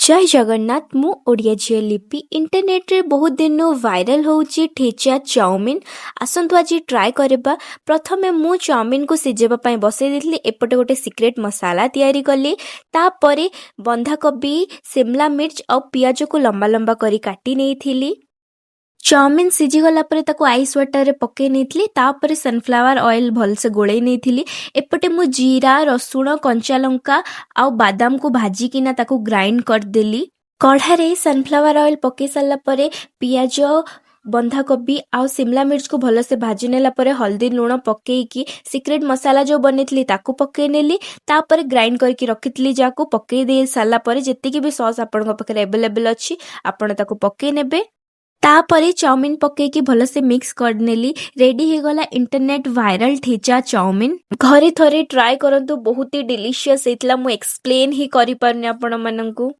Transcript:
ଜୟ ଜଗନ୍ନାଥ। ମୁଁ ଓଡ଼ିଆ ଝିଅ ଲିପି। ଇଣ୍ଟରନେଟ୍ରେ ବହୁତ ଦିନରୁ ଭାଇରାଲ୍ ହେଉଛି ଠେଚା ଚାଉମିନ୍। ଆସନ୍ତୁ, ଆଜି ଟ୍ରାଏ କରିବା। ପ୍ରଥମେ ମୁଁ ଚାଉମିନ୍କୁ ସିଝେଇବା ପାଇଁ ବସେଇ ଦେଇଥିଲି। ଏପଟେ ଗୋଟେ ସିକ୍ରେଟ୍ ମସାଲା ତିଆରି କଲି। ତାପରେ ବନ୍ଧାକୋବି, ସିମଲା ମିର୍ଚ ଆଉ ପିଆଜକୁ ଲମ୍ବା ଲମ୍ବା କରି କାଟି ନେଇଥିଲି। ଚାଉମିନ୍ ସିଝିଗଲା ପରେ ତାକୁ ଆଇସ୍ ୱାଟରରେ ପକେଇ ନେଇଥିଲି। ତାପରେ ସନଫ୍ଲାୱାର ଅଏଲ୍ ଭଲସେ ଗୋଳେଇ ନେଇଥିଲି। ଏପଟେ ମୁଁ ଜିରା, ରସୁଣ, କଞ୍ଚା ଲଙ୍କା ଆଉ ବାଦାମକୁ ଭାଜିକିନା ତାକୁ ଗ୍ରାଇଣ୍ଡ କରିଦେଲି। କଢ଼ାରେ ସନଫ୍ଲାୱାର ଅଏଲ୍ ପକେଇ ସାରିଲା ପରେ ପିଆଜ, ବନ୍ଧାକୋବି ଆଉ ସିମଲା ମିର୍ଚକୁ ଭଲସେ ଭାଜି ନେଲା ପରେ ହଳଦୀ, ଲୁଣ ପକେଇକି ସିକ୍ରେଟ୍ ମସାଲା ଯେଉଁ ବନେଇଥିଲି, ତାକୁ ପକେଇ ନେଲି। ତାପରେ ଗ୍ରାଇଣ୍ଡ କରିକି ରଖିଥିଲି ଯାହାକୁ ପକେଇ ଦେଇ ସାରିଲା ପରେ ଯେତିକି ବି ସସ୍ ଆପଣଙ୍କ ପାଖରେ ଆଭେଲେବଲ୍ ଅଛି, ଆପଣ ତାକୁ ପକେଇ ନେବେ। ତାପରେ ଚାଉମିନ୍ ପକେଇକି ଭଲସେ ମିକ୍ସ କରିନେଲି। ରେଡି ହେଇଗଲା ଇଣ୍ଟରନେଟ୍ ଭାଇରାଲ ଠେଚା ଚାଉମିନ୍। ଘରେ ଥରେ ଟ୍ରାଏ କରନ୍ତୁ। ବହୁତ ହି ଡେଲିସିୟସ୍ ହେଇଥିଲା। ମୁଁ ଏକ୍ସପ୍ଲେନ୍ ହିଁ କରିପାରୁନି ଆପଣମାନଙ୍କୁ।